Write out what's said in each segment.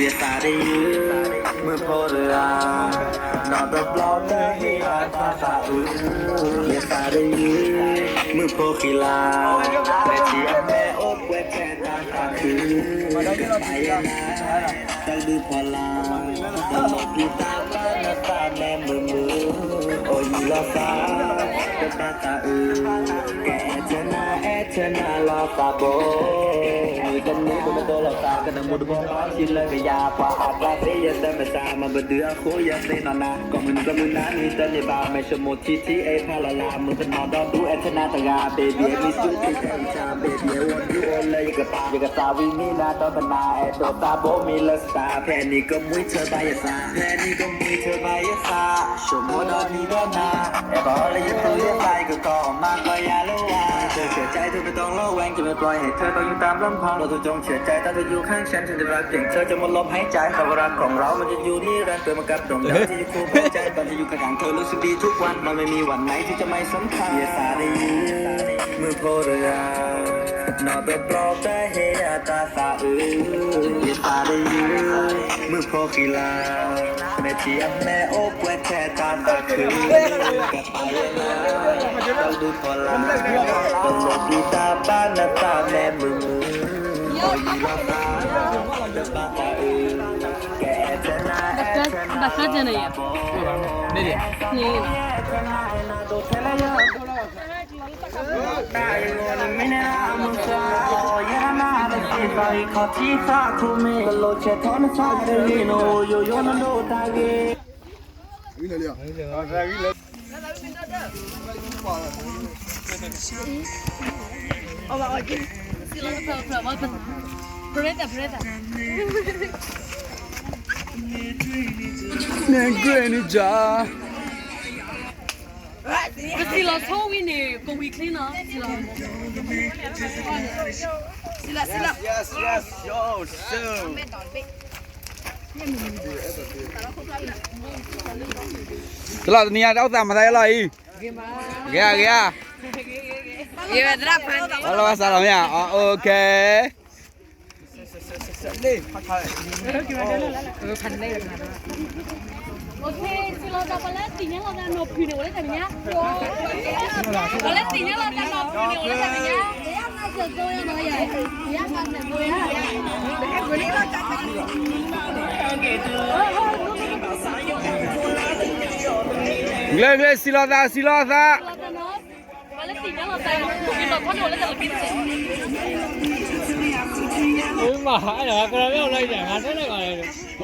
ယသးတယုၢ် မုၣ်ဖိတဂၤ နီၢ်တဘျီတဟ့ၣ်အတၢ်သးအုး ယသးတယုၢ် မုၣ်ဖိခံလါ မ့ၢ်ထံၣ်အမဲအိၣ်ပှဲၤထဲတၢ်သးခု တၢ်ယဲၢ်နၤ တၢ်ဒုးဖီလာ် တလိၣ်ပျံၤတၢ်ဘၣ်နသးမဲာ်မုာ်မုာ် အိၣ်ယံၤလီၤသး တဘၣ်သးအုး ကအဲၣ်ထဲနၤ အဲၣ်ထဲနၤလီၤသးဘိ မုၢ်တနံၤပမ့ၢ်ဒိလီၤသး ကနမူတဘိဘၣ်ထံလၢကယၤ ပှၤအကျါသ့ယတဲမ့ၢ်သး မၤပဒုးအဃိယသ့ၣ်နီၣ်နၤ ကီၢ်မုၢ်နံၤကီၢ်မုၢ်နၤနံၤတန့ၢ်ဘၣ် မဲာ်ၡမိၣ်ထံထံအ့ဖးလီၤလး မုၢ်ကနီၤဒီဒူၣ်အဲၣ်ထဲနၤတဂၤ baby I miss you ထံထဲအံၤတၢ် baby I want you all လၢယကပၤ ယကသးဝံၣ်မံနၤဒီးကနၤ အဲၣ်ဒိးသးဘိမံလၢစတၢ် ဖဲနံၤကမှံထၢဘၣ်ယသး ဖဲနံၤကမှံထၢဘၣ်ယသး ၡမိၣ်ဒီးနံၤဒီးနၤ အဲၣ်ဘၣ်အီၤလၢယသူၣ်လၢသး ယကကီၢ်အီၤမးကီၢ်ယၤလၢဝဲ เธอเสียใจเธอไม่ต้องระแวง จะไม่ปล่อยให้เธอต้องอยู่ตามลำพัง เพราะเธอจงเสียใจ ถ้าเธออยู่ข้างฉัน ฉันจะรักเพียงเธอ จะไม่ล้มหายใจ เพราะว่ารักของเรามันจะอยู่นิรันดร์ เกิดมากับดวงดาวที่อยู่คู่หัวใจ ตอนที่อยู่ข้างๆเธอรู้สึกดีทุกวัน มันไม่มีวันไหนที่จะไม่สำคัญ ယသးတယုၢ် မုၣ်ဖိတဂၤ နီၢ်တဘျီတဟ့ၣ်အတၢ်သးအုး ယသးတယုၢ် မုၣ်ဖိခံလါ မ့ၢ်ထံၣ်အမဲအိၣ်ပှဲၤထဲတၢ်သးခု ကပၤယဲၢ်နၤ တၢ်ဒုးဖီလာ် တလိၣ်ပျံၤတၢ်ဘၣ်နသးမဲာ်မုာ်မုာ် အိၣ်ယံၤလီၤသး တဘၣ်သးအုး ကအဲၣ်ထဲနၤ အဲၣ်ထဲနၤ ဘၣ်သးဘိ န့ၣ်ဂ့ၢ်န့ၣ်ယၤ ပစံးလီၤဆိဝံၤန့ၣ် ကဝံၤချ့နီၤ စံးလီၤ Yes, yes, yes, yo, so. တလီၤတနံၤညါ တၢ်အိၣ်သးမၤသးယလီၤအံၤ ဂ့ၤဧါ ဂ့ၤဧါ ဝဲလီၤဝဲစးလီၤမ့ၢ်ဧါ အ OK ဂ့ၤဂ့ၤ စံးလီၤသး စံးလီၤသး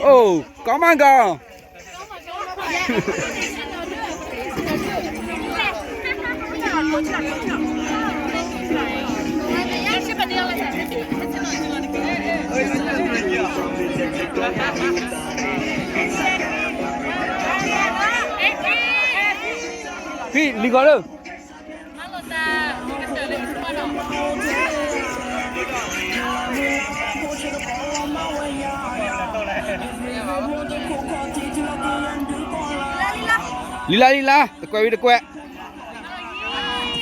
အိၣ် come on girl ဖံလံၤကီးလၢ လံလၢလံလၢ တကွဲးဝံၤတကွဲး ဝံၤ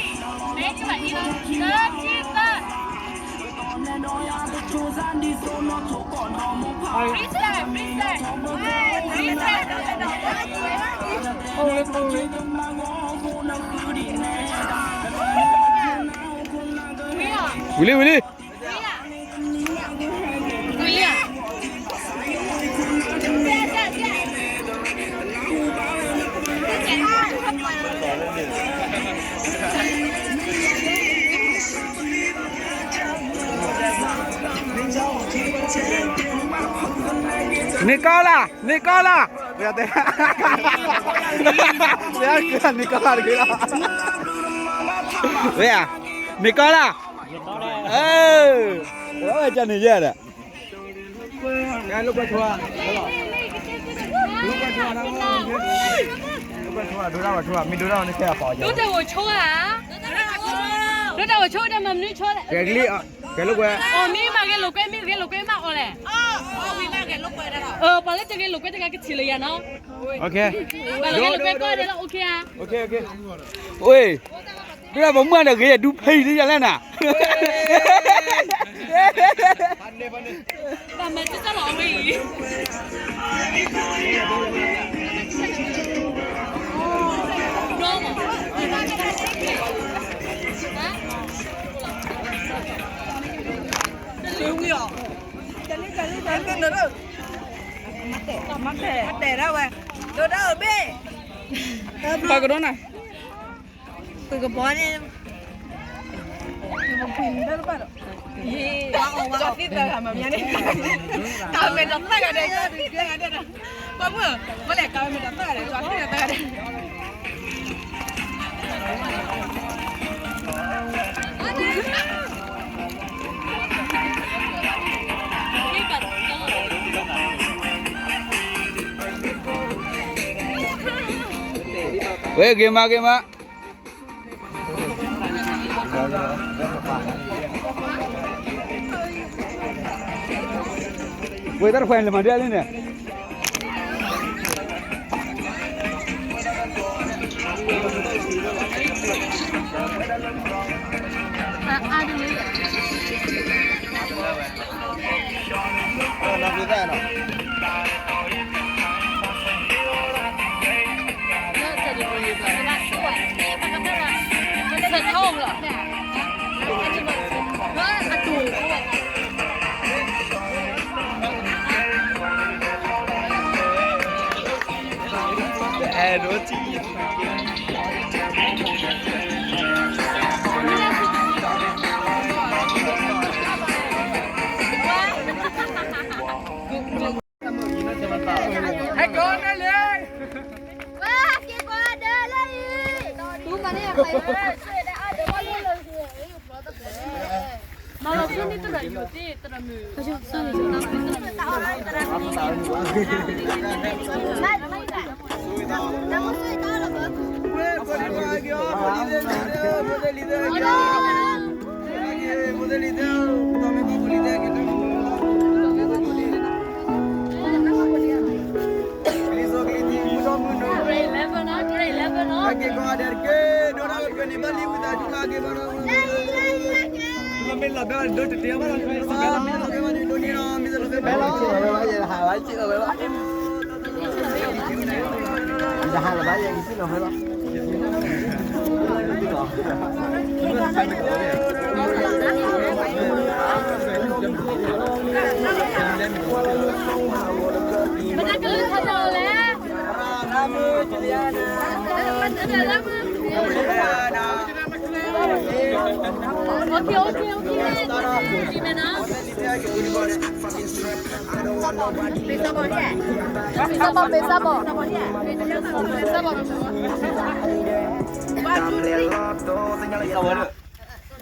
လံ ဝံၤလံ န့ၢ်ကီၢ်လၢ် န့ၢ်ကီၢ်လၢ် တဲ န့ၢ်ကီၢ်လၢ်တက့ၢ်လီၤ ဝဲဧါ န့ၢ်ကီၢ်လၢ် အၢ ဝဲကန့ၣ်ယဲဒီး ဒိတၢ်ဂိၢ်ဆိဧါ ဒိတၢ်ဂိၢ်ဆိတၢ်မၤမနုၤဆိလဲၣ် ကဲကလံၤအီၤ ဂဲၤလိာ်ကွဲ, အိၣ်မ့ၢ်မးဂဲၤလိာ်ကွဲ, မ့ၢ်ဂဲၤလိာ်ကွဲမးအီၤလဲၣ်, ပှၤလၢတဂဲၤလိာ်ကွဲတဂၤကထံၣ်လၢယၤနီၤ, ပှၤလၢဂဲၤလိာ်ကွဲကီဒဲးလၢ OK ဧါ, ဝ့ၢ်, ဒ်ပမုၢ်ဒီးဂ့ၤယဒူဖဲအံၤလံယၤလဲၣ်နၤ, ဘၣ်မၤကၢလီၤအဝဲအံၤ မၤတဲာ်ဒၣ်ဝဲ, ဒိၣ်ဒၣ်အဘ့ၣ်, ပှၤကဒိၣ်နၤ, ပကဘီန့ၣ်, ပှၤအီၣ်ဝဲအီၣ်သံသၢဂၤမၤမံၤန့ၣ်, တၢ်မဲာ်ဒီးသၢဂၤဒီး ယသၢဂၤဒီး, ပှၤမုၣ်, မ့ၢ်လဲၣ် ကမဲာ်ဒီးသၢဂၤဒီး ပှၤသံသၢဂၤဒီး ဝဲ ဂ့ၤမး ဂ့ၤမး, ဝဲတၢ်တခွဲးန့ၣ် လၢမၤဒ်လဲၣ်န့ၣ် အဲၣ်ဒိးထံၣ် ဟဲကိးန့ၣ်လံ, ဝဲက့ၤကိးဒၢလၢအံၤ, တူၢ်မၤန့ၣ်အဖဲ မၤလီၤဆူန့ၣ်တရၢ်ယိာ်သ့ၣ်တရၢ်မုၢ်, ပတၢ်ကလုၢ်ထီၣ်ထီၣ်လဲၣ်,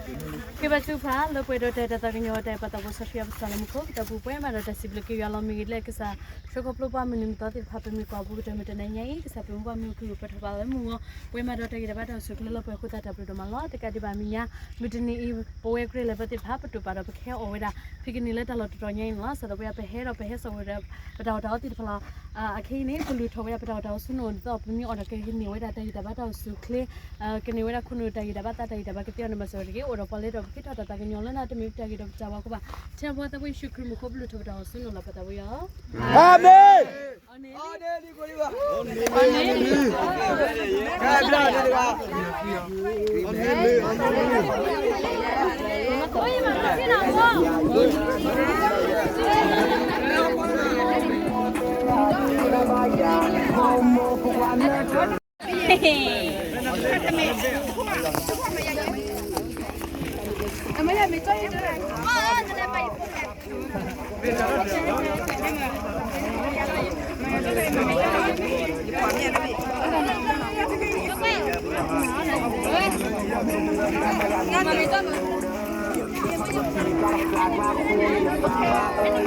က့ၤဘၣ်ဆူဖး လၢပှဲၤဒီးတၢ်အဲၣ်တၢ်သးကညီၤတၢ်အဲၣ်ပှၤသးပှၢ်စီဆှံအပစၢ်လၢမူခိၣ် ပတၢ်ပူၤပှဲၤမးဒီးတၢ်စံးဘျုးက့ၤယွၤလီၤမ့ၢ်ဂ့ၤလၢကစၢ် ဆှၢခီဖျိပှၤမုၢ်နံၤမုၢ်သီသ့ၣ်တဖၣ် ပမ့ၢ်ကွၢ်ပူၤကတၢၢ်မ့ၢ်တနံၤညါအံၤ ကစၢ်ပမ့ၢ်ပှၤမ့ၢ်အိၣ်ခုၣ်ပထီၣ်ဘၣ်လၢမုၢ်ဂီၤ ပှဲၤမးဒီးတၢ်ဂံၢ်တၢ်ဘါတၢ်အိၣ်ဆူၣ်အိၣ်ချ့လၢပှဲၤအဃိသတးတၢ်ဘျုးဒိၣ်မးလီၤ. တကးဒံးဘၣ်အမဲာ်ညါ မုၢ်တနံၤအံၤ ပဝဲကရ့ၣ်လၢၢ်ပၢသ့ၣ်တဖၣ် ပတိာ်ပာ်ဒီးပကဟဲအီၣ်ဝဲဒၣ် ဖံးကနံၣ်လၢတၢ်လီၢ်တတီၤညါအံၤန့ၣ်လီၤ. စးထီၣ်ပဝဲပဟဲဒီးပဟဲစိာ်ဝဲဒီး ပတၢ်အီၣ်တၢ်အီသ့ၣ်တဖၣ်လီၤ. အခဲအံၤန့ၣ် ပလုၢ်ထီၣ်ဝဲဒၣ်ပတၢ်အီၣ်တၢ်အီဆူနအိၣ်ဒ်သိး ပမ့ၢ်အီၣ်ဒီးကဟဲန့ၢ်ဝဲဒၣ်တၢ်ဂံၢ်တၢ်ဘါတၢ်အိၣ်ဆူၣ်အိၣ်ချ့ ကန့ၢ်ဝဲဒၣ်ခိၣ်နူာ်တၢ်ဂံၢ်တၢ်ဘါသးတၢ်ဂံၢ်တၢ်ဘါကသ့အီၤန့ၣ်ဘၣ်စၢၤတက့ၢ်. အိၣ်ဒီးပှၤလၢဒီးပကဲထီၣ်တၢ်သးကညီၤလၢနၤ တမ့ၢ်ပတၢ်ဂ့ၤဒီးပတၢ်ဝါအဃိဘၣ်. ထဲပှၤသးပှၢ်ယ့ၣ်ၡူးခရံာ်မူခိၣ်ပလုၢ်ထီၣ်ပတၢ်အီၣ်ဆူနအိၣ်လီၤပသးဝဲယီၤ. အၤမ့ၣ်.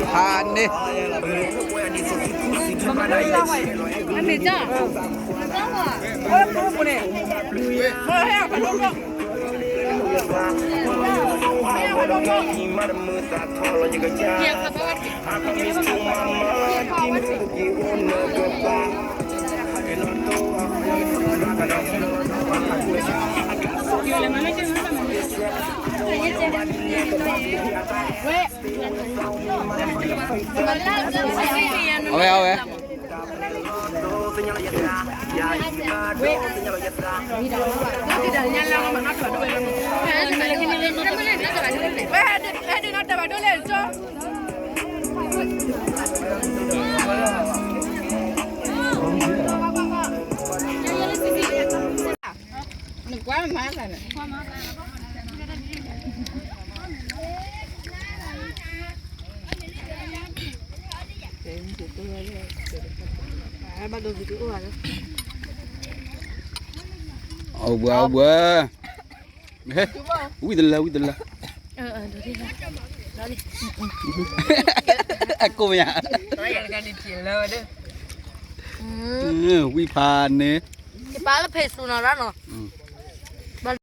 ဟါန့ၣ်, အမ့ၢ်ကၢ်, အမ့ၢ်ကၢ်, အမ့ၢ်ကၢ်, အဝဲ အဝဲ အိၣ်ဘှံး အိၣ်ဘှံး, ဝံၣ်တလၢ ဝံၣ်တလၢ, အကိးမယၤ, ဝံၣ်ဖးန့ၣ်, ယပာ်လၢဖ့းစူနီၤရၣ်နီၤ,